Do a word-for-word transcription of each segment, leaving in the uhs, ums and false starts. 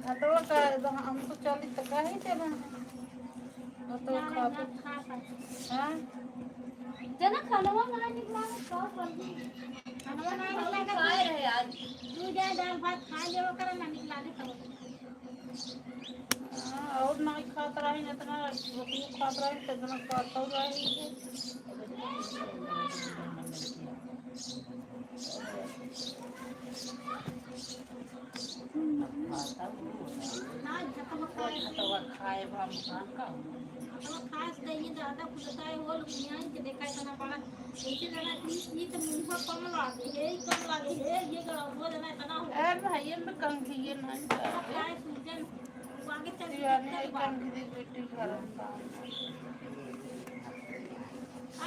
भातवा का, हम तो चली तो कहीं चला। भातवा खा। हाँ? जना खानवा ना निकला, का कर दी? खानवा ना निकला, खाए रहे आज। तू जाए दाल भात खा ले, ओकरा ना निकला दे तब। हाँ, और नाई खात रही, इतना रोटियो खात रही, तो इतना खात रही। खाए बा मकान का। खास दही ज्यादा खुलता है, वो लोग यहाँ के देखा इतना बड़ा। ऐसे लगा कि ई तो मुंह कम लागे है, ई कम लागे है, ये गड़ा वो जना इतना हो। ए भाई, ये में कंघी ये नहीं तो। काय सूजन, वो आगे चल के दिवाली दिक्कत में बा। कंघी दी बेटी गरम बा।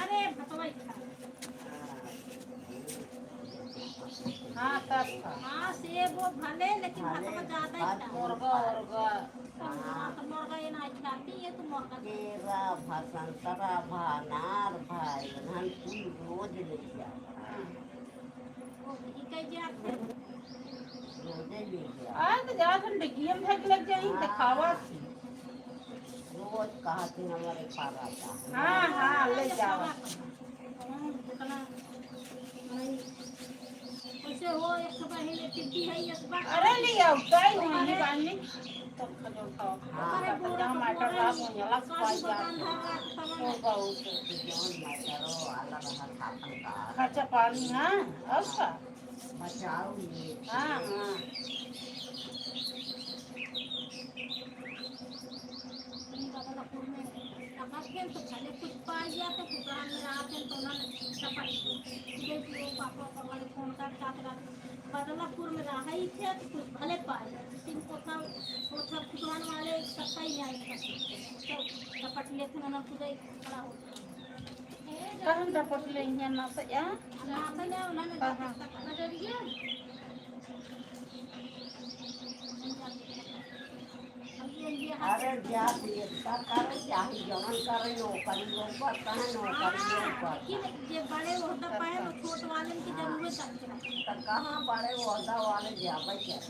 अरे भतवा खा। हाँ, तब खा। हाँ, सेब वो भले, लेकिन भले, भतवा ज्यादा ही खा। मुर्गा, उर्गा। हाँ, तो मुर्गा ये ना खाती, ये तो मुर्गा। केरा भा, संतरा भा, अनार भा, इन्हन कुल रोज ले जा। हाँ। वो भी कह दिया। रोजे ले जा। आ, तो जा, तुम डिग्गियम फेंक लग जाई, हाँ। दिखावा सी। रोज कहा कि हमारे पारा था। हाँ, हाँ, ले जावा। हाँ, कितना नहीं। कैसे हो, एक सौ पहले टिड्डी है, एक बार अरे, ले आओ, काई हुई, अरे। बानी। तब खजो खाओ। हाँ। अरे, बोरा जहाँ तो माटर बोरा साफ ही। हो जाला, काजू बादाम धर रहा है, तो सामान तो है। बहुत। जौन माटरो वाला रहा था, अपन का। खर्चा पानी, हाँ, और का? बचाओ ये। हाँ, हाँ। बदलापुर में रहत हैं तो भले कुछ पाई जाते, कुकरान में रहत हैं तो उन्होंने सफाई की। जैसे वो पापा, पापा वाले फोन कर साथ रहते, बदलापुर में रहा ही थे तो कुछ भले पाई जाते। तीन कोठा, कोठा कुकरान वाले सफाई नहीं आई, तो लपट लेते हैं, उन्होंने खुद ही खड़ा होता है। कहन रपट ले हिया ना से या? ना से ना, उन्होंने कहाँ? अरे जात एकता करे, चाहे जवन करे, नौकरी लोग पर कहे, नौकरी लोग पर। लेकिन जे बड़े ओहदा पाए, वो छोट वालन की जरूरत है। तो कहाँ बड़े ओहदा वाले जाबे करे?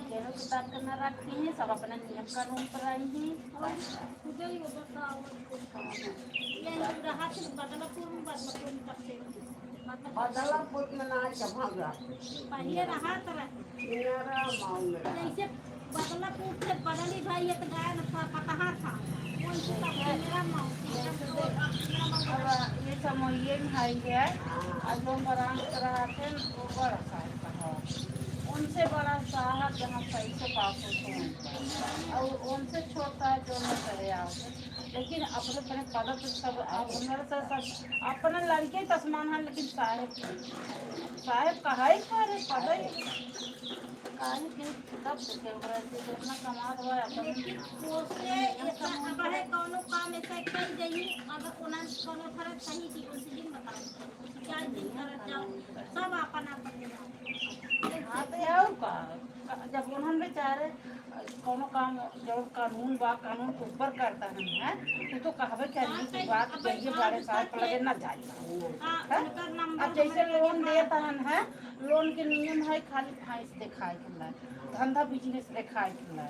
केहू के तक न रखी हैं, सब अपने नियम कानून पर रही हैं। और खुदे ही वो बताओ। ये रहा सिर्फ बदलापुर में, बदलापुर में तक से। बदलापुर में ना जहाँ रहा। पहले रहा तो रहे। मेरा मामला। जैसे बदलापुर से बदली भाई, ये तो गाय न था, पतहा था। वैसे तब मेरा मामला। अब ये समोइये में है ये। हाँ। और जो बरामद रहा थे, वो बड़ा साहब का है। उनसे बड़ा साहब जहाँ सही से पास होते हैं। और उनसे छोटा जो न सही आओ। लेकिन अपने, अपने पदर पे सब, अब हमरा से सब अपने लड़के तसमान है, लेकिन साहेब, साहेब कहाई करे, पदर काहे के तब से के ओकरा से जितना कमात बा, अपन लेकिन ओसे ऐसा, अब है कौनो काम ऐसा कई जाई, अगर ओना कौनो फर्क सही की, उनसे जिन बताओ, क्या जिन करत जाओ, सब आपन आपन में जाओ। हाँ, तो और का? जब उन्हन बेचारे कौनो काम, जौन कानून बा, कानून के ऊपर करता है, हैं? तू तो कहबे करी कि बात कहिए, बड़े साहब के लगे ना जाए। हाँ, हैं? उनकर नंबर अब जैसे हमरे लगे लोन ना देत हन, हैं? लोन के नियम है खाली भैंस देखाए के ला, धंधा बिजनेस देखाए के ला,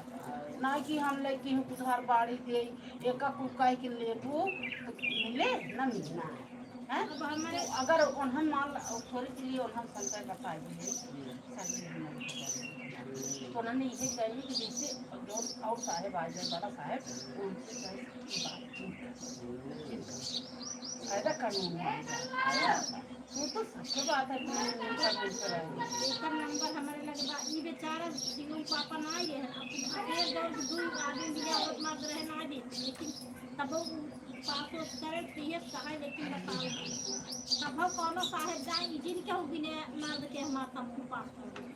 ना कि हम ले केहू के उधार बाड़ी दे, एका कुल कह के लेबू तो मिले ना मिले। हैं? अब हमरे तो अगर उन्हन मान ला, थोड़ी के लिए उन्हन संशय बताई है, सही नहीं है। तो उन्होंने यही चाहिए कि जैसे जो और साहेब आ जाए, बड़ा साहेब, उनसे कहे कि बात ठीक है, ठीक है। फायदा कानून है। वो तो सच बात है कि उनका बोलते रहेंगे। एकर नंबर हमरे लगे बा, ई बेचारा जीवन पापा ना आए हैं। अब ढेर दौड़ के दुई आदमी भी औरत मर्द रहे ना देते, लेकिन तब पास उस करे तो ये कहा, लेकिन बताओ, तब हम कौनो साहेब जाए, ई जिन के हो बिने मर्द के हमार तब पास कर देते।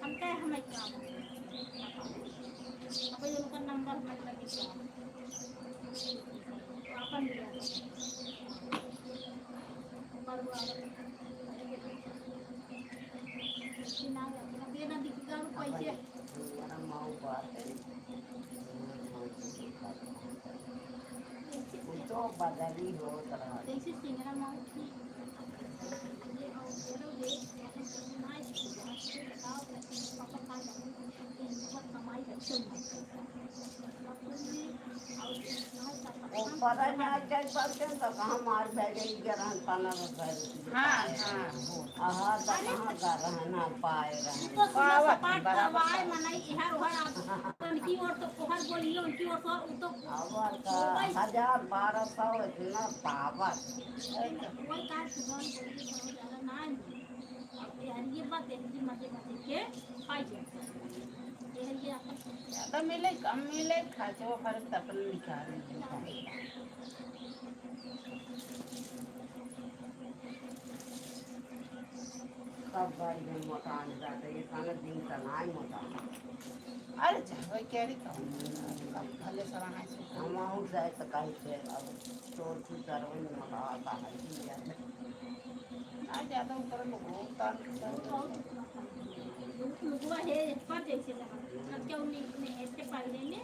हम कहे हमें क्या? अब ये उनका नंबर हमरे लगे बा। अपन लिया। बदली होत रहल। जैसे सिंगरा माउथ की ये और ये लोग देख, ये लोग नाइस, ये बताओ, पापा खा जाते हैं, बहुत कमाई करते हैं। ऊपर ना चढ़ पाते हैं तो कहाँ मार बैठे, ग्रहण पाना में बैठ। हाँ, हाँ, वो। आहा, तो कहाँ का रहना पाए रहना। तो सुबह पावत सपाट बराबर करवाए, पावत। मनई इहर उहर आप उनकी ओर तो कोहर बोलिए, उनकी ओर तो, उ तो अब का होबै। हजार बारह सौ इतना पावर। वही का सुबह बोलिए, बहुत ज्यादा ना है। अब ये हरिये बात है, ये मजे मजे के खाई जाए। ये हरिये अपन ज्यादा मिले, कम मिले, खर्चो खर्च अपन निकाल लेते हैं। सब बारी में मोटान जाते, ये खाना दिन का नाई मोटान। अरे, चाहे क्या रे, कहूँ, भले सराहाय से। हम आहू जाए तो कहीं से, अब तोर की करवई मोटा आता है, ठीक है। ना ज्यादा ऊपर लोग भुगतान के साथ। लुगवा है, पर जैसे लगा। अब क्या उन्हें, उन्हें ऐसे पाल लेंगे,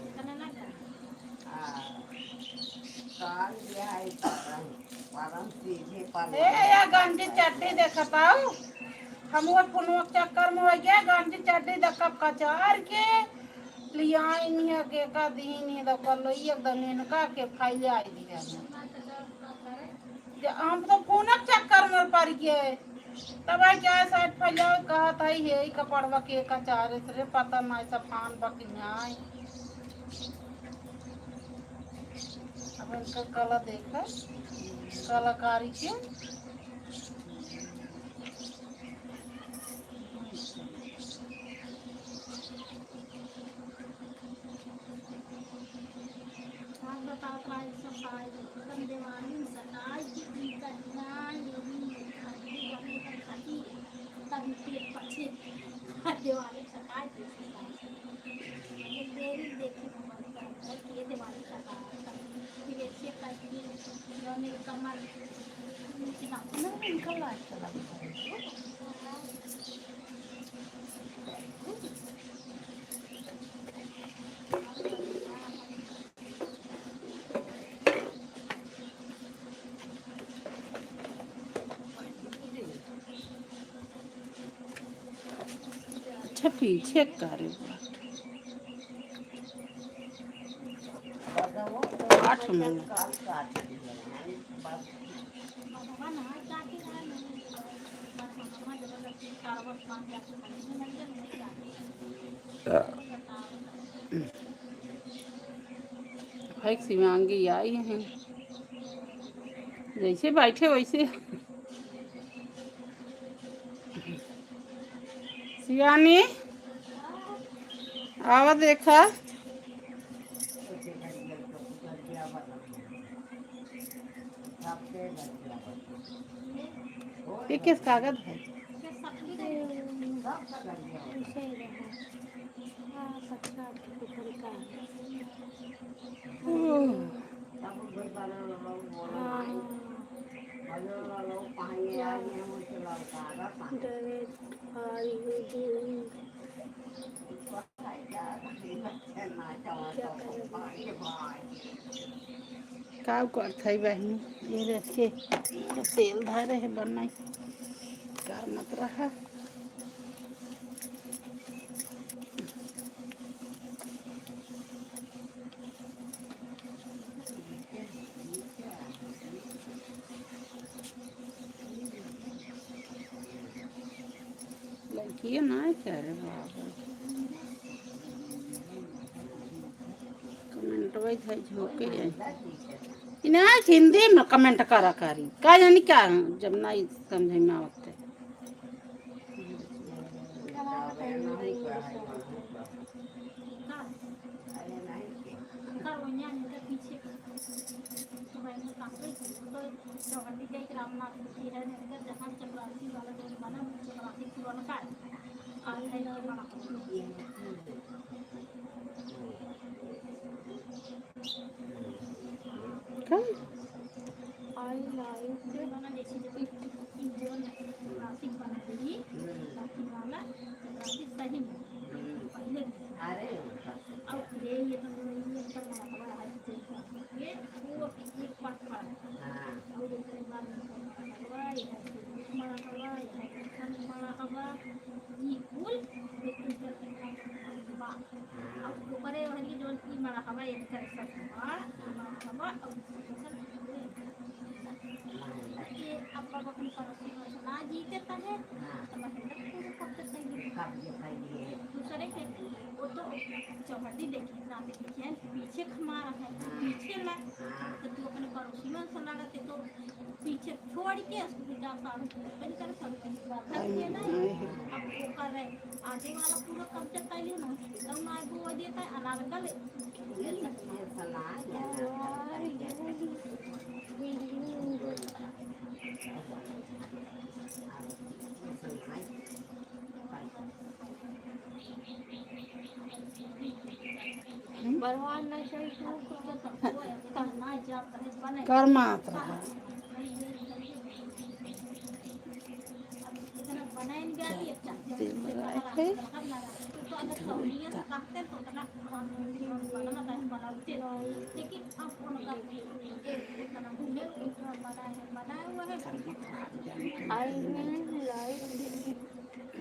इतना ना करना। हाँ। काल ये है, परम, परम सीधे परम। ए, या गंजी चड्डी देखत आऊ। हम वो पुनवा के चक्कर में हो गया, गंजी चड्डी देखब कचार के। लियाई नहीं है, के का दीन है, दो कर लो, ये एकदम इनका के फैले आई दिया है। जे हम तो फोनक चक्कर में पड़ गए। तब आई क्या साइड फैलाओ, कहत है, "हे, ई कपड़वा के कचारे से रे, पता नहीं सफान बा कि नहीं।" अब इनका कला देखा, कलाकारी के। आज बतावत रहा एक सौ साल, एकदम दिवाली में सताई की, की कन्या यही हल्दी बने का खाती, तब पेट पचे, दिवाली में सताई की, एक देरी देखी मोबाइल पर, कि ये दिवाली का था, फिर ऐसे करके, जो मेरी कमर नीचे ना, नहीं, इनका लाइट चला गया। अच्छा, पीछे का रे बात। आठ मिनट। भाई शिवांगी आई हैं, जैसे बैठे वैसे। शिवानी, आवा देखा। ये किस कागज है? का करत है बहिनी? ये रखे, तेल धरे है बनाई, कर मत रहा। लड़किए ना है क्या रे बाबा? कमेंट वही था, झोंके जाए। इन्हें हिंदी में कमेंट करा करी, का जानी क्या, जब ना समझ में आवत है। का? I like it. ये वो एक पार्ट पड़ा। हाँ। और ओकरे बाद में मरा हवा, इधर से मरा हवा, इधर से मरा हवा। ई कुल एक कुल करके बा। अब ओकरे वही जोन ई मरा हवा, एक तरह से बा, ई मरा हवा, अब दूसरा तरह से ये अब बाबा अपने पड़ोसी में से ना जीते तहे, हाँ। तो मैं कहता, "तू कब तक कहीं?" कब ये कहीं? दूसरे के, वो तो चौहद्दी देखी, ना देखी, पीछे खमा रहा है, हाँ। पीछे ला, हाँ। तो तू अपने पड़ोसी में से लड़ते तो पीछे छोड़ के उसको भी जा सामने बंद कर, सब कुछ बात करके ना, अब वो कर रहे, आगे वाला पूरा कब्जा कर लिया ना, तो ना वो देता है, अनार कर ले। कर मात रहा।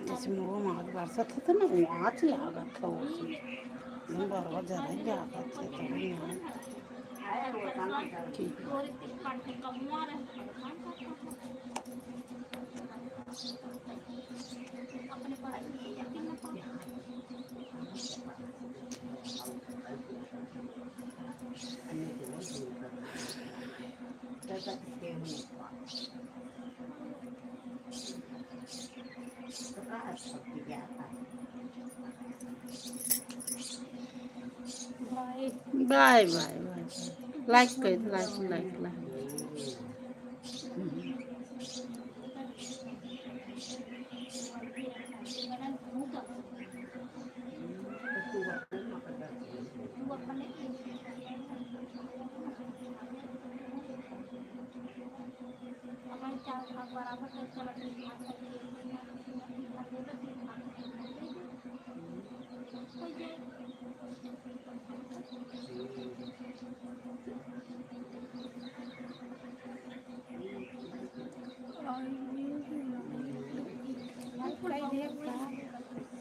जैसे मुँह में आग बरसत है तो ना, वो आँच लागत है, वो से। हम बरवा जरा ही लागत है, तो नहीं है। ठीक। Bye, bye, bye. लाइक कर, लाइक, लाइक, लाइक।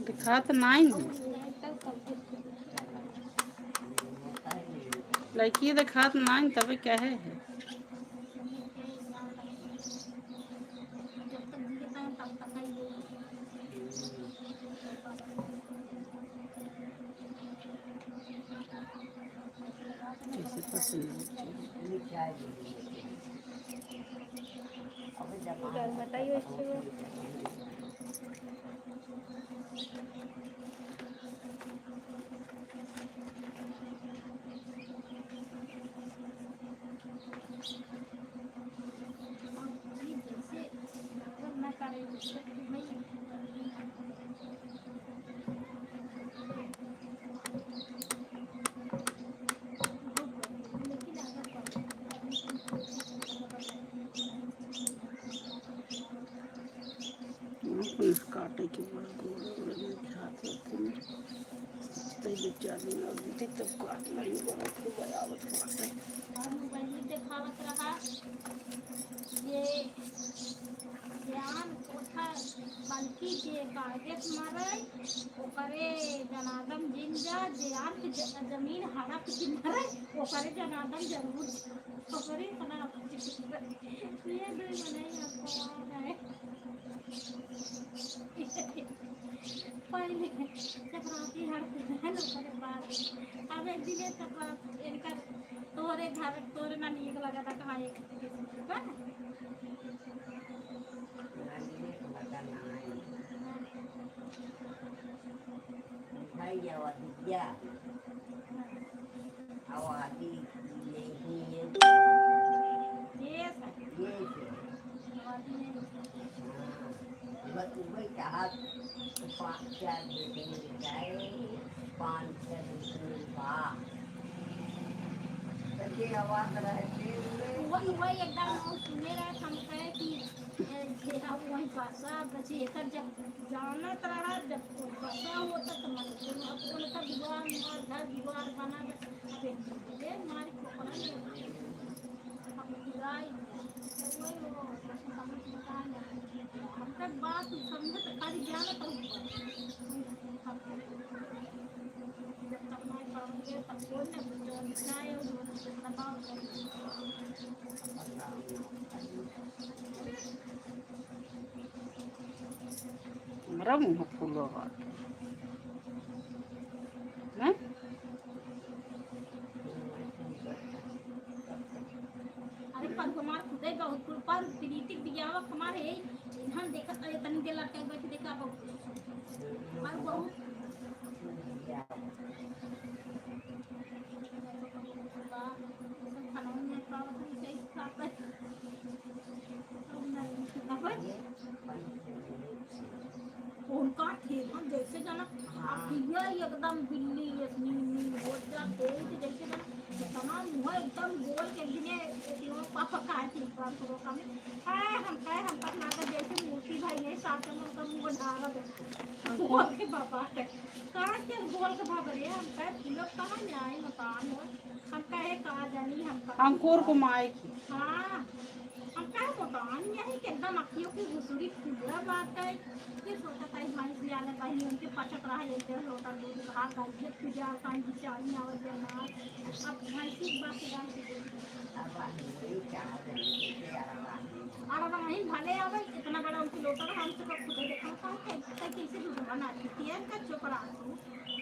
दिखात नाई। लड़की दिखात नाई, तबे कहे है। कैसे पसंद है? नाखून काटे के बड़ा गोड़, गोड़ में घात होते हैं। तई दो चार दिन और बीते तब काट लेंगे, बड़ा खूब आवत बाटे। और मोबाइल देखावत रहा, ये ज्ञान कोठा बल्कि जे कागज मरे, ओकरे जनादम जिन जा, जे आन के ज-, जमीन हड़प के मरे, ओकरे जनादम जरूर, ओकरे इतना ये दो बनाई आपको आ रहा है। पहले चपरासी हर दिन है ना, ओकरे बाद अब एक दिन चपरासी इनका तोरे घर, तोरे ना नीक लगा था, कहाँ एक किसी का। भाई आवा दिया। आबादी यही है। ये से। ये से। हाँ। बस वही कहा, पाँच चार बेटे मिल जाए, पाँच छह बेटे मिल पा। तो ये आवाज रहते हुए वो, वो एकदम हम सुने रहे, हम कहे कि, ए, ये अब वही भाषा, बस ये कर जब जाना रहा, जब बसा होता तो मन को अब उनका दुआर, उनका घर दुआर बना, अब एक चीज है, हमारी खोपड़ा में अब बुराई, तो वही वो, बस समझ में आ गया। हम तक बात समझे तो खाली जाना तो ऊपर। जब तक नहीं पढ़ोगे, तब बोलने को तो नहीं आए, वो तो दबाव करेंगे। हमरा मुँह फूलो बाटे। हैं? अरे, पर हमार खुदे बहुत कुल पर प्रीति बियाह हमार है, इन्हन देखत, अरे, तनी देर लड़का बैठ देखा बहुत कुल। हमार बहुत खाना नहीं खावत, नहीं सही खात है। उनका ठेलन जैसे जाना, अखिया एकदम बिल्ली जैसे नीन नीन हो जाते, तो जैसे जाना, इतना मुँह एकदम गोल के बिने, एक लोग पापा खाए थे, एक बार तो रोका में, "हाय, हम खाए, हम तक लागत जैसे मूर्ति भाई, यही साथ में उनका मुँह ढारा दे।" गोल के बाबा है। कहाँ के गोल के बाबा रे, हम खाए, "तू लोग कहाँ में आए, मकान हो?" हम कहे, "का जानी, हम कहाँ।" अंकुर को माई की। हाँ। हम कहे, "मकान यही के एकदम अखियों की घुसुरी पूरा बात है।" फिर सोचा था, भैंस ले आने का ही उनके पचत रहा, एक डेढ़ लोटा दूध रहा, गाय के पूजा, कान की चाली आवत जाना। अब भैंस की बात है, गाय की दूध। और अब वहीं भले आवे, इतना बड़ा उनकी लोटा रहा, हम तो खुद देखा था, कि कैसे दूध बना थी, तेल का चोपड़ा तू।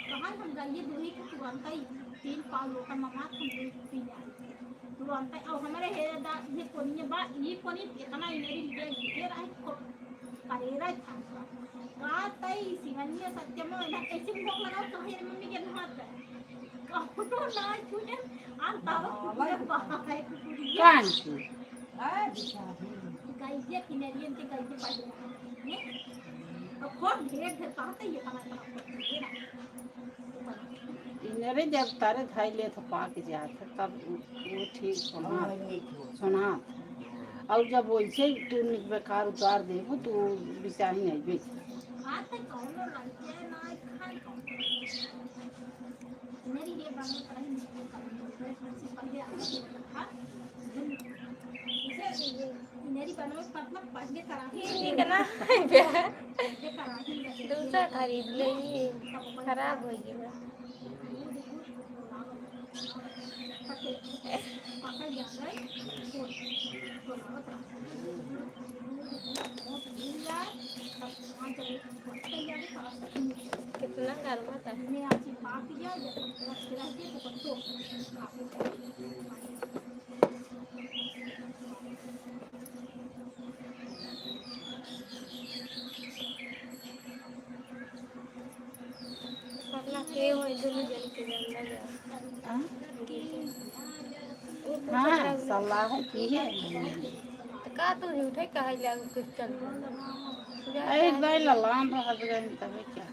कहाँ हम गाय दूध ही के तुरंत ही तीन पाव लोटा मंगा, हम दूध पी जाए। तुरंत, और हमरे हे दा-, ये कोनिया बा, ये कोनी इतना इनरी लिया, ये रहे को-, करेरा था। का तई सिवनिया सत्यमा ना ऐसे मुंह लगा तो हे मम्मी के हाथ पे। कौनो ना छूने, आ तावा कुकुर बा, है कुकुर। कान की। गाइए किनरियन के गाइए पाई ने। अब कौन ढेर ढेर कहते ये कहाँ कहाँ पर ये ना। इनरे जब तारे धाई ले तो पाक जात है, तब उ, उ ठीक सुना, सुनात है। और जब वैसे ही तू नि-, बेकार उतार देबो, तो बिसाही अइबे। हाँ, तो कौनो लड़के ना खाए, कौनो लड़के। मेरी ये बात पहले, पहले आगे था। जैसे मेरी बनोट मतलब पहले कराही। ठीक है ना? दूसरा खरीद ले, ये खराब हो गया। कितना गर्मा था। अपना के होई, दुनू जन के जानल जाए। हाँ? हाँ, सलाह की है। तो का तू झूठे कहै लाग कुछ चल। एक दाई ललान रहत गए तबे क्या।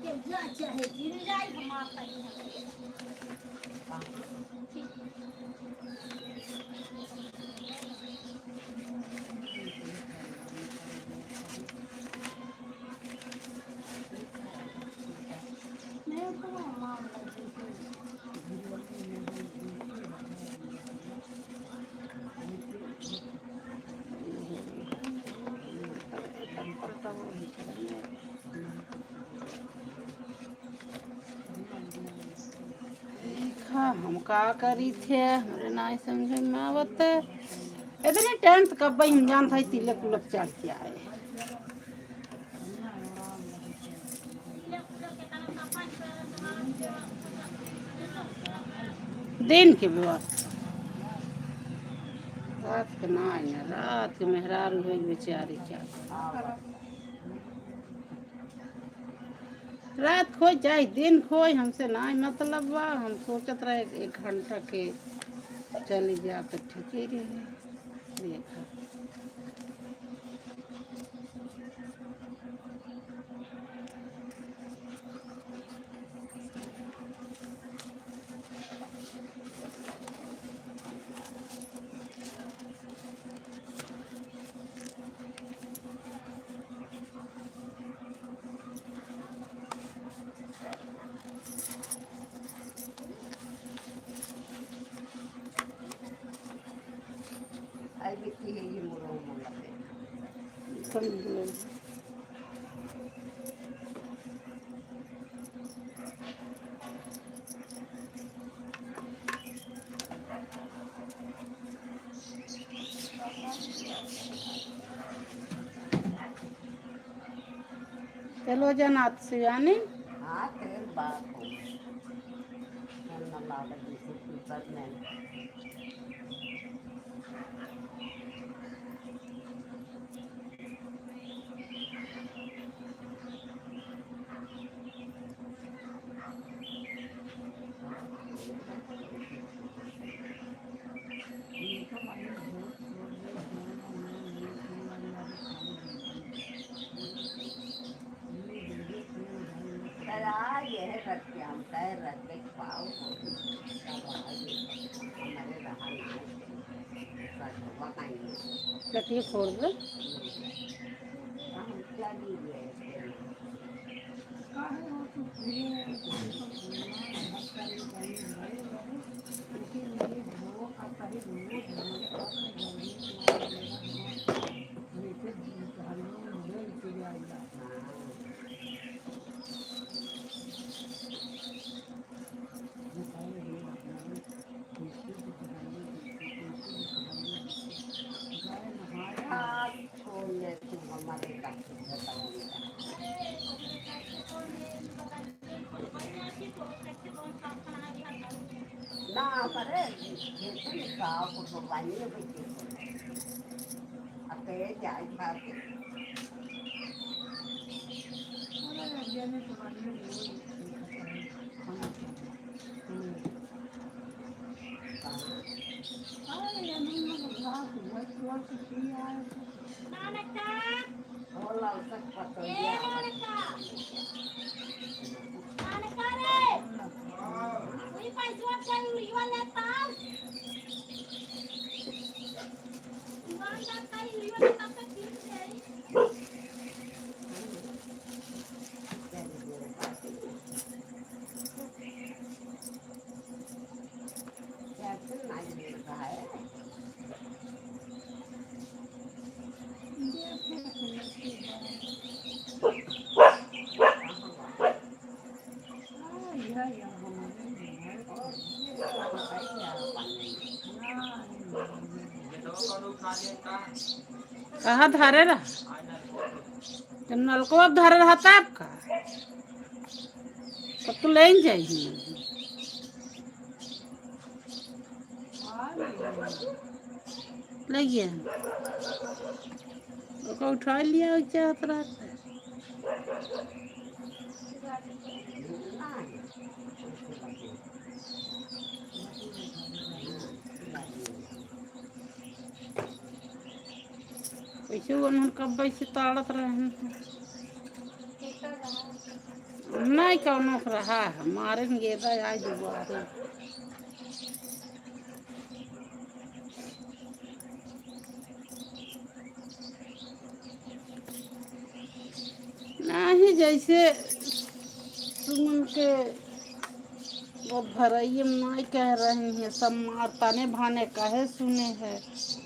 के जा चाहे जिंदा ही हमार कहीं है। देखा, हम का करी थे, हमरे नाई समझ में आवत। इतने time त कब्बे हम जानत हई, तिलक उलक चढ़ के आए। दिन के व्यवस्था, रात के नाई ना, रात के मेहरारू होई बेचारी क्या। रात खोई चाहे दिन खोई, हमसे नाई मतलब बा। हम सोचत रहे एक घंटा के चली जा तो ठीक ही रहे। देखा। आई बिट्टी है ये मुरो मुला पे। समझ गए। चलो जनात शिवानी। हाँ, तेल बात हो। तेल न लागत जैसे कुकर में। पैर आ, यह रख के हम पैर रख के पाओ को, तब आ ये हमारे रहा ना, सच बताइए। तकलीफ हो गई। हम चली गए। ना, अरे, ये तो नहीं, का, कुछ पानी में कोई चीज़ नहीं। अब तो ये चाय खा के। अरे, ये नहीं तो पानी में कोई चीज़ नहीं। हम्म। कहाँ धरे रहा? जब नलकवा धरे रहा तब का? तब तो ले ही जाइए। ले गया। ओका उठा लिया, वो चाहत रहता है। कैसे वो उन्हन कब से ताड़त रहे हैं। नहीं कौनो से रहा है, मारे में गेदा आज दुबारे। नाही, जैसे सुमन के वो भरइये में नाई कह रही है, सब मार तने भाने कहे सुने है,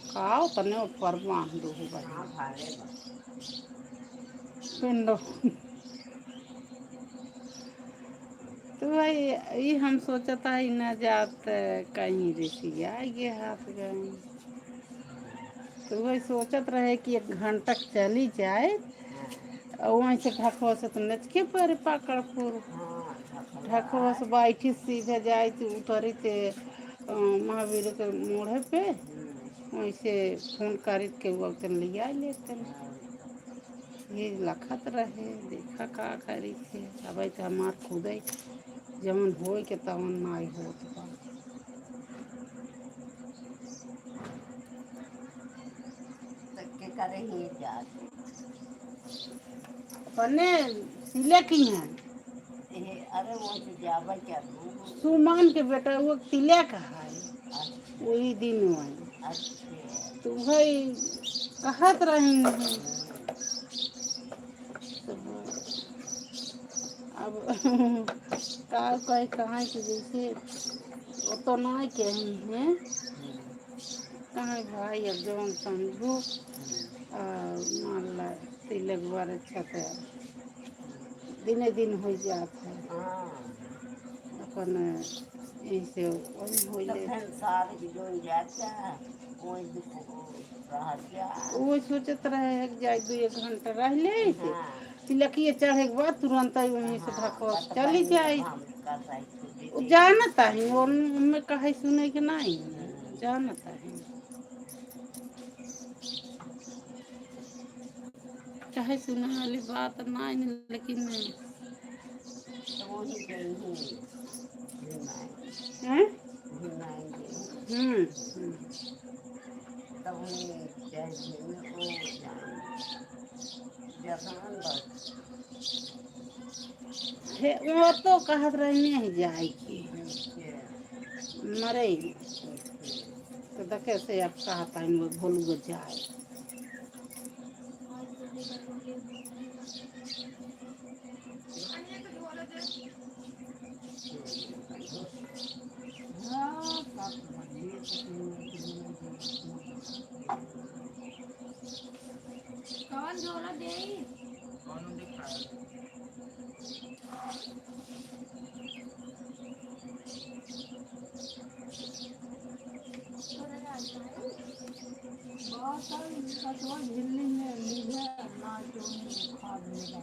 का तने ऊपर बांध दो हो भाई। पिंडो। तो भाई, ई हम सोचत हई न जात कहीं रिसिया गे हाथ गई। तो वही सोचत रहे कि एक घंटा चली जाए, और वहीं से ढकवा से तो नचके परे पाकड़ फूल। ढकवा से बैठी सीधे जाए तो उतरी ते, अ, महावीर के मोड़े पे, वहीं से फोन करी के वो तन लिया लेते। ये लखत रहे, देखा का करी थे। अब तो हमार खुदे जवन होए के तवन नाई होत बा। तो के करे ही जात? अपने सिले की हैं। ए, अरे वो तो जावे क्या तू? सुमन के बेटा वो तिलक है, अच्छा। वही दिन वही। अच्छा। तो वही कहत रही हैं। तो अब का कहे, कहाँ के जैसे वो तो ना कही हैं। है भाई, अब जौन समझू, आ, मान ला, तिलक बार अच्छा से दिने दिन हो जात है। हाँ। अपन ऐसे वही हो तो ले। फिर सार की जोन जाता, वही दुख हो रहा क्या? वो सोचत रहे एक जाए दो एक घंटा रह ले ऐसे। हाँ। तिलकिए चढ़े के बाद तुरंत ही वहीं से हाँ, धक्का बस चली भाई जाए। हम कर रहे थे, वो दीदी। जानता है, वो उनमें कहे सुने के नहीं, जानता है। चाहे सुने वाली बात ना है, लेकिन तो वो ही गई है। हैं? घुमाएंगे। हम्म, हम्म। तब उन्हें चाहे झेलने को जाएंगे। जवान बस। हे, वो तो कहत रहे नहीं जाए की। अच्छा। मरे। अच्छा। तो देखे से अब कहता है, वो भूल गो जाए। कौन झोला देई? बहुत सारी कटवा झिल्ली में लीजिए, ना जो खाद मिला।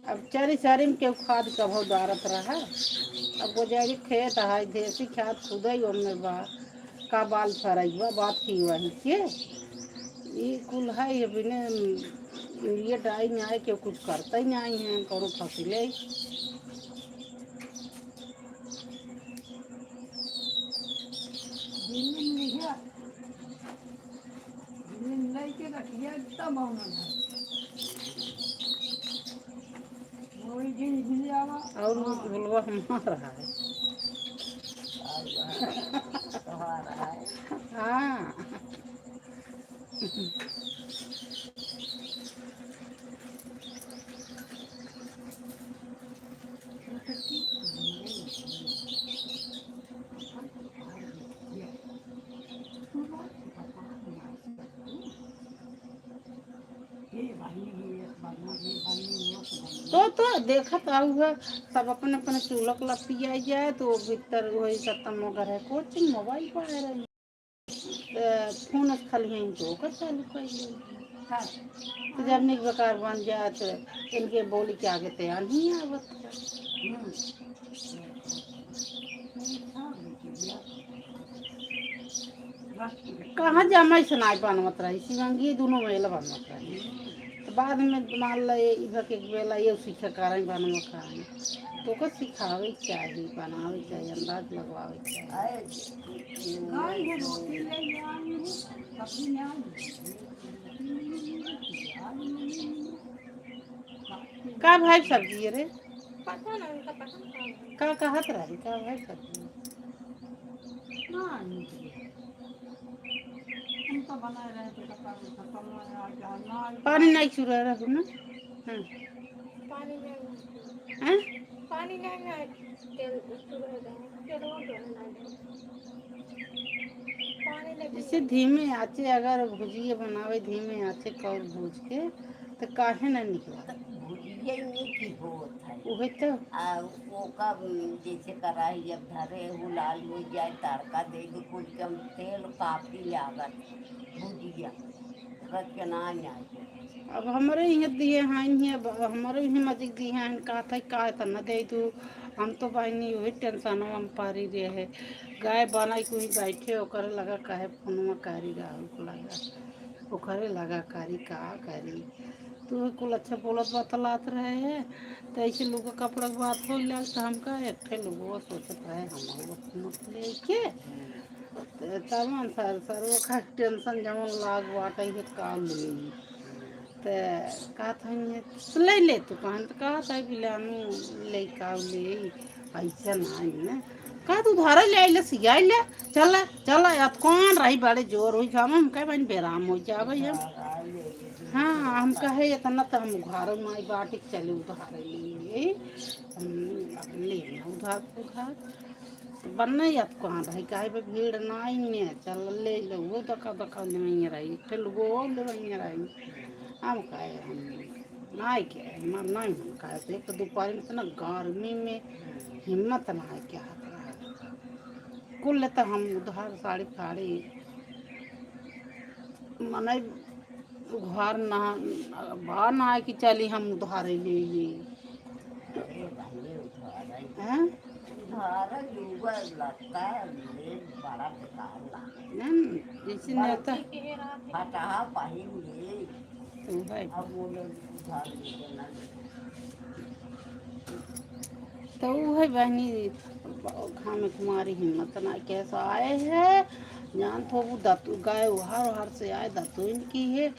अब चारी चारी में केहू खाद कभो डारत रहा। अब वो जैविक खेत है, देसी खाद खुदे ही ओमे बा, का बाल फराई बा, बात की वही के। ई कुल है, ये बिने यूरिया डाई में आए, केहू कुछ करता ही नहीं है, कौनो फसले। दिल्ली में लिखा, दिल्ली में लेके रखिए, एकदम बनल है। वही दिन भी आवा। और हाँ। बोलवा हमारा है। तोहार है। हाँ। तो, तो देखत आऊ है, सब अपने अपने चूल्हा के लत्ती आई जाए, तो भीतर वही सत्तम वगैरह कोचिंग मोबाइल पर आ रही। त फोन से खाली हैं तो ओकर चालू कर ले। हाँ। तो जब निक बेकार बन जाए तो इनके बोली के आगे तैयार नहीं आवत। हम्म। कहाँ जमाई से नाई बनवत रही, शिवांगी दोनों मेल बनवत रही। तो बाद में मान ला ये इधर के बेला ये सीखे कारण बनवा कारण। तो ओकर सिखावे के चाही, बनावे के चाही, अंदाज लगवावे के चाही। गाय के रोटी ले जानी है, सब्जी ना। का भाई सब्जी रे? पता ना, उनका पता ना। का कहत रही, का भाई सब्जी? ना, नहीं। हम तो बनाए रहे थे, तो कल खत्म हो गया, आज ना। पानी नहीं चुरा रहा ना? हाँ। पानी नहीं। हाँ? पानी नहीं, नहीं। तेल चुरा रहा है। तेल वो तो नहीं। पानी नहीं। जैसे धीमे आँचे अगर भुजिया बनावे, धीमे आँचे कौर भूज के, तो काहे ना निकला? तो भुजिया ही नीक होत है। उहे तो। आ, ओका, जैसे कढ़ाई जब धरे, उ लाल हो जाए, तड़का दे दे, कुल के हम तेल काफी लागत, भुजिया, रच के ना आए। अब हमरे इहाँ दिए हैं, इहाँ अब हमरे इहाँ मजिक दिए हैं, कहत है, "का इतना दे दू?" हम तो बहिनी वही टेंशनवा में परी रहे। गाय बनाई कोई बैठे, ओकरे लगा कहे फोनवा करी, राहुल को लगा, ओकरे लगा करी, का करी। तू कुल अच्छा बोलत बतलात रहे है, तो ऐसे लोग कपड़ा के बात हो लग, तो हमका एक ठे लोगवा सोचत रहे, हम मत लेके। तो तमन सर, सर वो खा टेंशन जमन लाग बाटे, ये का लेई। तो कहत हन, "ले ले तू," कहन तो कहत है, "बिलानू ले का लेई, ऐसे ना है ना।" कहत, "उधारे ले आइले, सियाई ले, चल, चल, अब कौन रही बड़े जोर होई, हम, हम कहे बहन बेराम हो जावे हम।" हाँ, हम कहे इतना तो हम उघारो माई बाटी के चले उधार ले लिए। हम अब ले ना उधार उधार। तो बनना ही अब कहाँ भाई, काहे पे भीड़ ना ही ने, चल ले ले, वो दका दका लेवइया रही, एक ठे लुगो और लेवइया रही। हम कहे हम नाई के, हमार नाई मन कहे, तो एक तो दोपहर में इतना गर्मी में हिम्मत ना है क्या हाथ रहा। कुल लेता हम उधार साड़ी फाड़ी, मने उधार ना, बा ना कि चली हम उधारे ले ली। अरे भाई, उधार है। हैं? उधार है, लूगा लत्ता ले, बड़ा बेकार लागे। हैं? जैसे बड़ा नेता। फटाहा पहिन ले। तो है। अब वो लोग उधार लेके ना ले। तो वो है बहनी, घाम में तुम्हारी हिम्मत ना, कैसा आए है, जान तो वो दतु गाय उहार उहार से आए, दतुइन की है,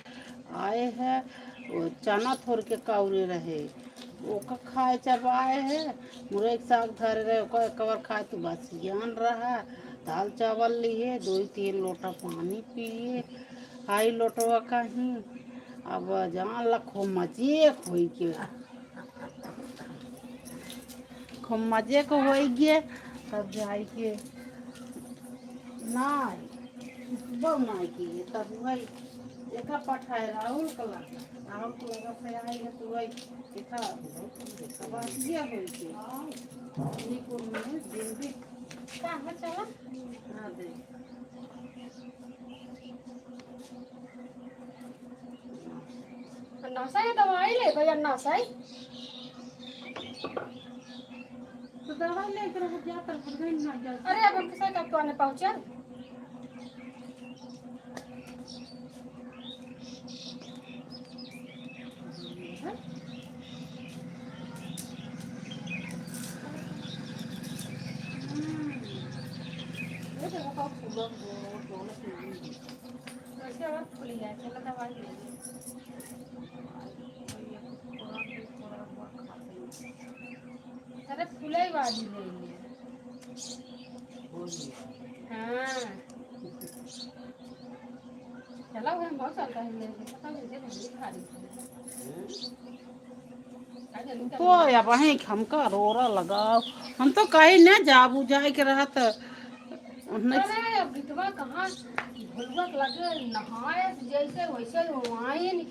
आए है, वो चना थोर के काउरे रहे, ओका खाए चबाए है, मुरई के साग धरे रहे, ओका एक बार खाए तो बस ज्ञान रहा, दाल चावल लिए, दो ही तीन लोटा पानी पिए, हाई लोटवा कहीं, अब जान लखो मजे होई के। खूब मजे को होई गे, तब जाई के नाई, सुबह नाई के, तब वही एका पठाए राहुल को लगा, राहुल को लगा से आई है तो वही एका, अब ये होई के, ये को में दिन भी कहाँ चला? हाँ, दे। अन्ना साई दवाई ले भाई, अन्ना साई। तो दवाई लेकर हम जाकर घर में ना जा। अरे, अब हम किसे कब तो आने पहुँचा? हम्म। ये देखो, का फूलन वो, दोनों फूलन। वैसे और फूल गया, चलो दवाई ले ले। अरे फूले वाली ले ले। हाँ। चलो, हम बहुत चलता है, ले ले, पता नहीं, दे दे, खा ली। तो अब वहीं हमका रोरा लगाओ, हम तो कहीं न जाबू, जाए के रहत नहीं। अरे, अब बिटवा कहाँ भोलुआ के लगे नहाए, जैसे वैसे वहीं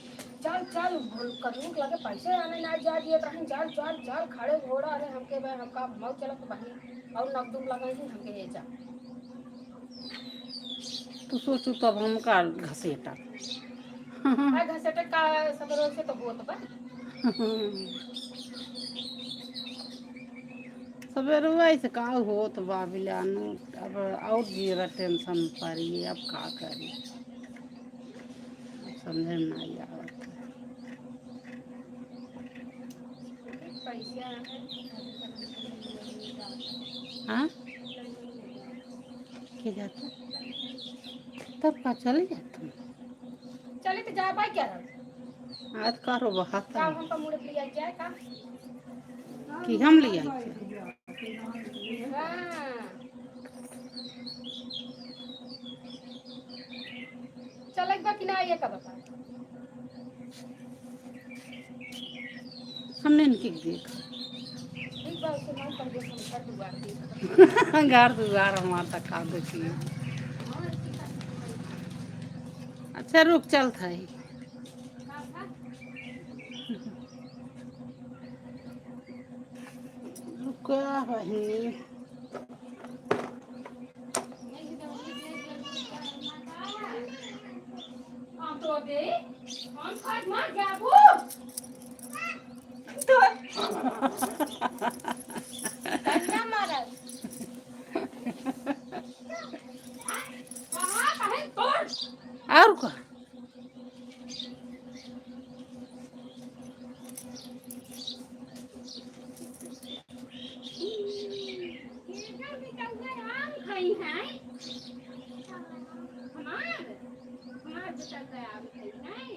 चल, चल, भोल-, कदू के लगे पैसे आने ना जा दिए, तो हम चल, चल, चल, खड़े घोड़ा, अरे, हमके बे, हमका मऊ चलत बहिन, और नकदुम लगाई थी, हमके ये जा। तू सोचू तब हमका घसेटा। आ घसेटे का सगरो से तो होत बा। सबेरवा से का होत बा बिलानु, अब और जीरा टेंशन पड़ी, अब का करी, अब समझे में नहीं आवत। हाँ? के जाता? तब का चले जाता? चले तो जा भाई क्या रहा? आज का रो बहाता का है? हमका मुड़े लिया जाए का? कि हम लिया जाए? हाँ। चले एक बार कि ना, ये का बता? हमने इनके देख। ठीक बा, उसे मन कर दे, हम घर दुआर देख। घर दुआर हमार तक का देखिए। अच्छा, रुक, चल था ही। रुका बहिनी। हम तो दे, हम खाट मार जाबू। तो कन्या मारल। कहाँ, कहीं तोड़। और का? केकर बिटौआ आम खाई हैं? हमार, हमार बिटौआ आम खाई हैं।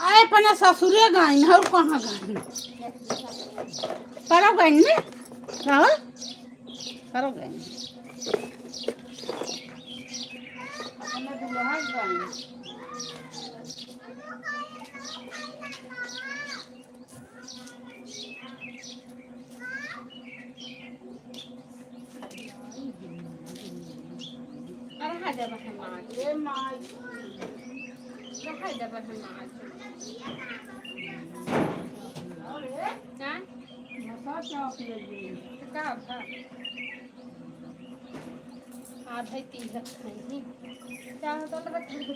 आए अपना ससुरे गइन, और कहाँ गइन? परब गइन ने? राहुल? परब गइन। अपना दुल्हा गइन। अरे, हाय दे बहन माँ। ए माँ। अरे, हाय दे बहन माँ। हाँ? नशा चाप ले गई। तो का भा? आधे तीन लाख नहीं। क्या होता है, बता दो।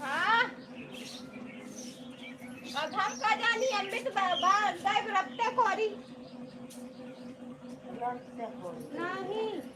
हाँ। अब हम का जानी, अमित बा-, बा-, गए रखते कोरी। नहीं।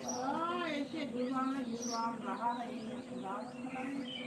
हाँ, ऐसे जुआ में जुआ रहा है, ये गाँव में।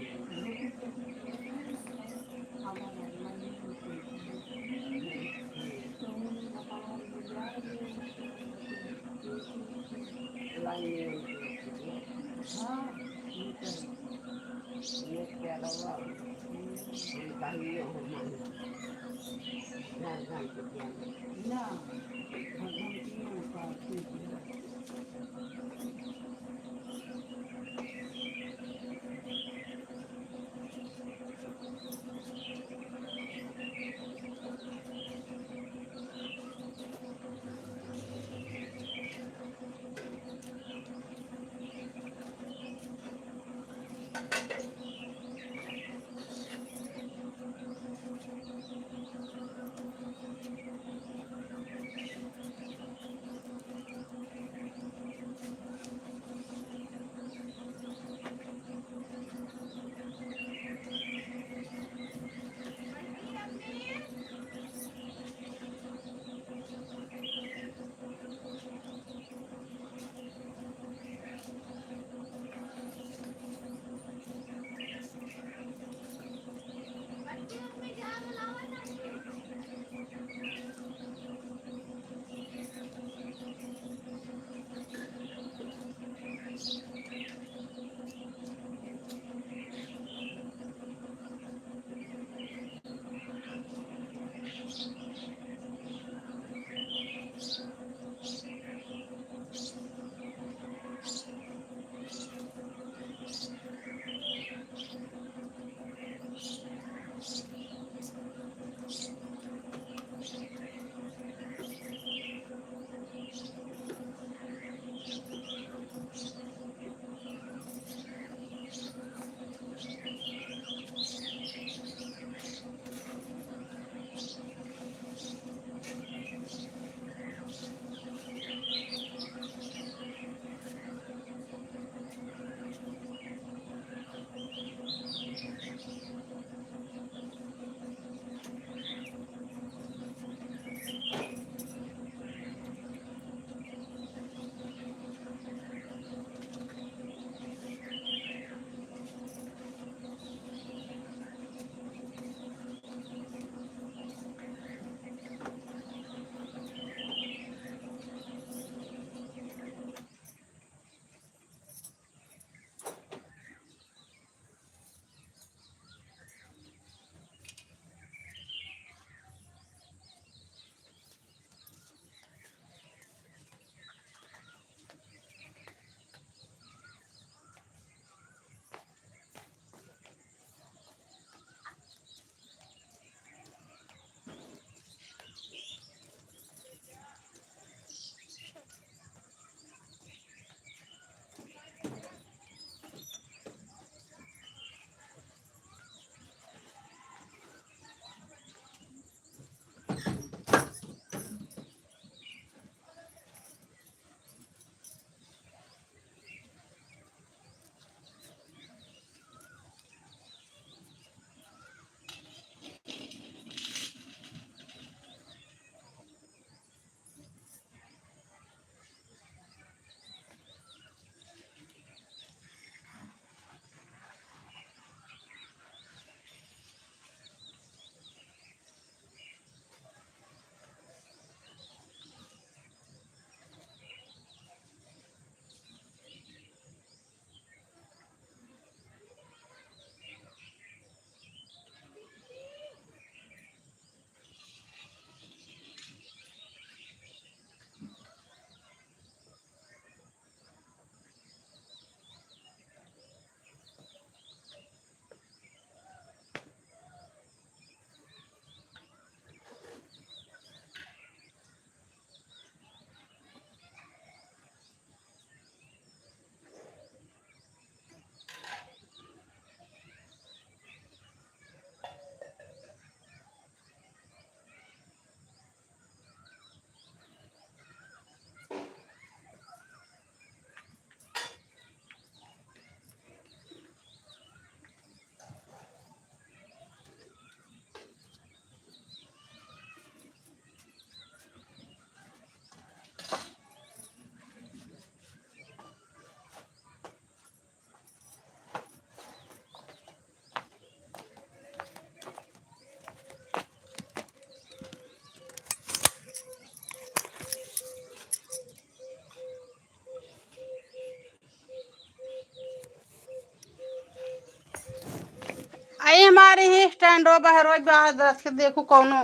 आई हमारे ही स्टैंडो बहरो बाहर रख के देखू कौनो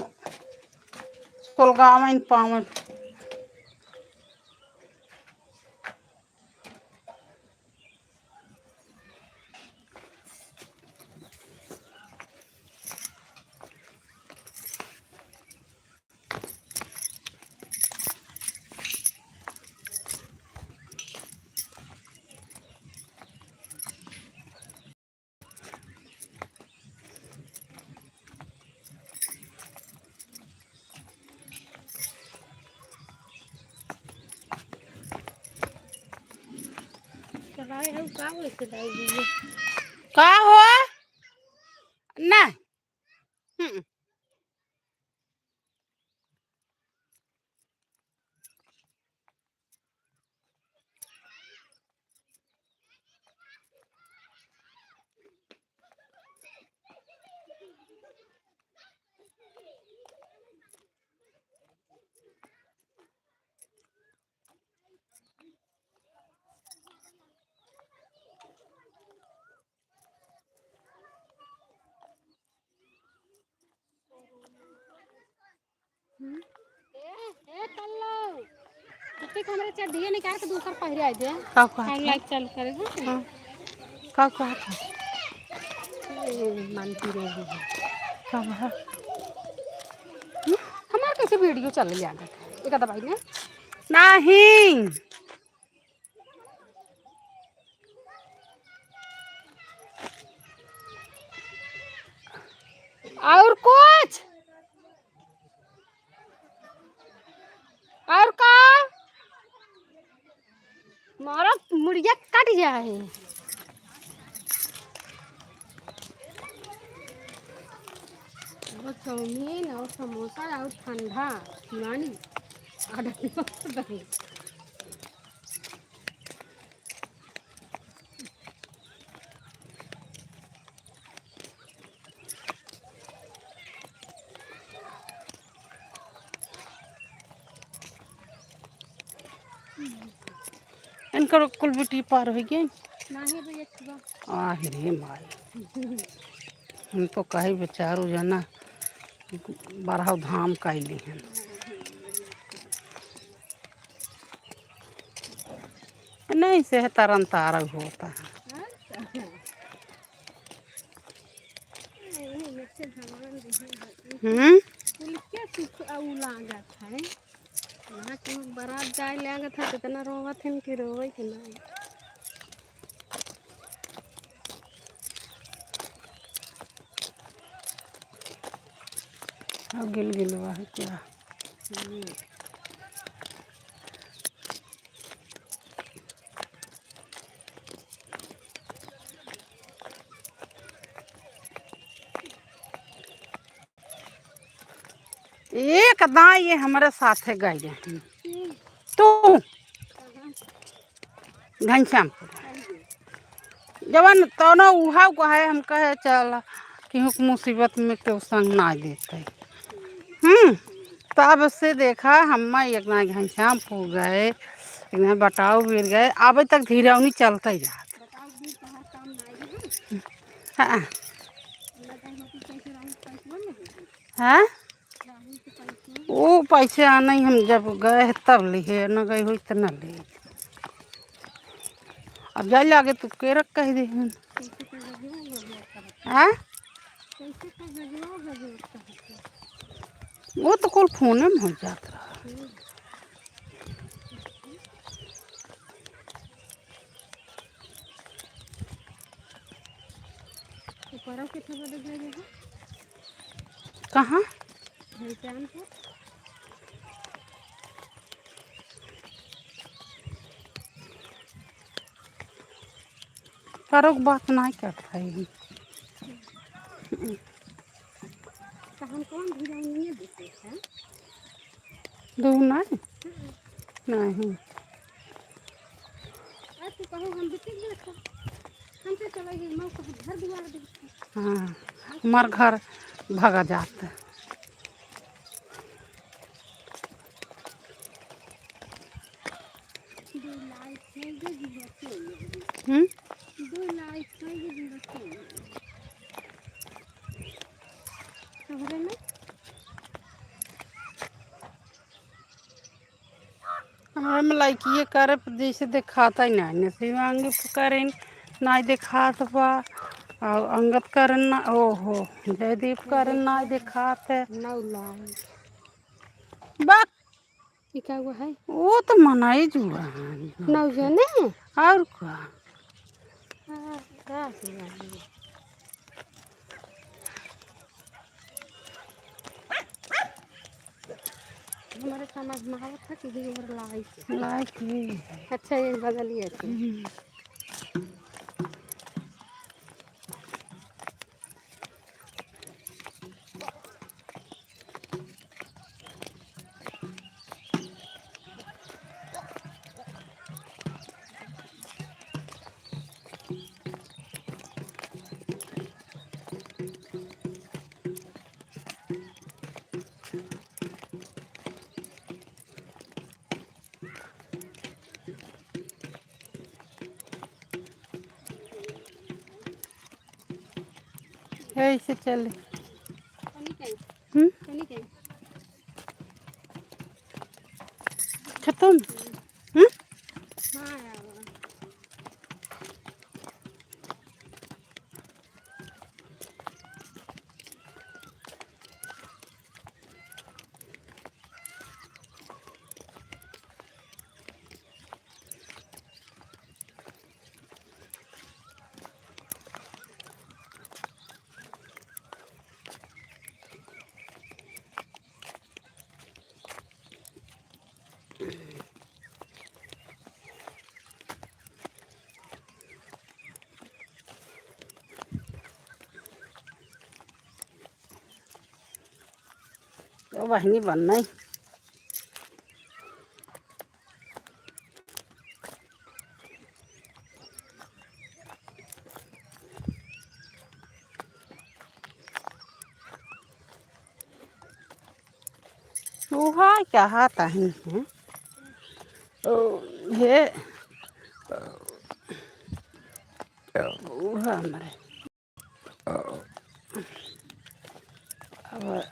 कुलगावन पावन। चलाए है का वैसे दाई जी? का हो? नहीं। हम्म। हम्म? ए, ए, कल्लो। कुत्ते के हमरे चड्ढिया निकाल के दूसर पहिरे आ दे। का कहत हम है? लाइट चालू करे, हाँ? हाँ। का कहत है? ए, मानती रही है। का बा? हम्म? हमार कैसे वीडियो चले लागत है? एक दबाई ने। नहीं। और कुछ? और का? मारा मुड़िया कट जाए। वो चाउमीन और समोसा और ठंडा पानी। ऑर्डर कर दे। इनकर कुल बेटी पार हो गई। नाही भैया, छुआ। आह रे माई, हम तो कहे बेचारो जना बारह धाम कैली हैं। नहीं से तरन तारा होता है। हम्म। पुलिस के सुख अउ लागत है। यहाँ के लोग बारात जाए लागत है, कितना रोवत है कि रोवे के ना। अब गिल गिल हुआ है क्या? हम्म। एक दाई ये हमरे साथे गई रही। तू घनश्यामपुर। जवन तौनो उहा को है, हम कहे चल कि हुक मुसीबत में केहू संग ना देते। हम्म, तब से देखा हम एक दाई घनश्यामपुर गए, एक दाई बटाऊ वीर गए, अबे तक धीरौनी चलते जात। हाँ। हाँ? वो पैसे आने ही हम जब गए हैं तब लिए, न गए हुई तो न लिए। अब जाए लागे तू केरक कह दे हैं। हाँ? वो तो कुल फोने में हो जात रहा। ऊपरों के थोड़ा देख लेंगे। कहाँ? घनश्यामपुर। करो के बात नहीं करता है। तो हम कौन भिरौनिये देते हैं? दू नहीं? हम्म। नहीं। आज तो कहो हम बिटिक देख। हम तो चला गए, मऊ कहो घर दुआर देख। हाँ, हमार घर भगा जात। दो लाइट है, ये भी बचे हुए हैं। हम्म? दो लाइट है, ये भी बचे हुए हैं। हम लइकिए करे जैसे देखाता ही नहीं, शिवांगी करेन नहीं देखात बा, और अंगद करेन ना, ओहो, जयदीप करेन नहीं देखात है। नौ लाख। बा, ये क्या हुआ है? वो तो मनाई जुआ है। नौ जने? और का? हाँ, का हुआ है? हमारे समझ में आवत है कि ये और लाइक है। लाइक है। अच्छा, ये बदलिए थे। हम्म। ऐसे चले। हम्म? खत्म। हम्म? तो बहनी बन नहीं। उहा क्या हाथ आहे हैं? ओ, हे, उहा हमरे। अब, अब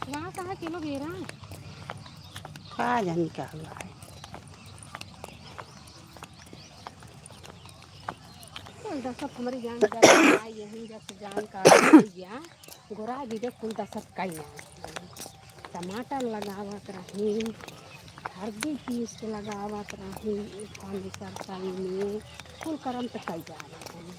वहाँ कहाँ किलो घेरा? का जानी का हुआ है। कुल दसत हमरी जान जात है, यही जस जान का भैया, गोरा जी के कुल दसत कई ना। टमाटर लगावत रही, हल्दी पीस के लगावत रही, पानी सरसई में, कुल करम त कई जा रही।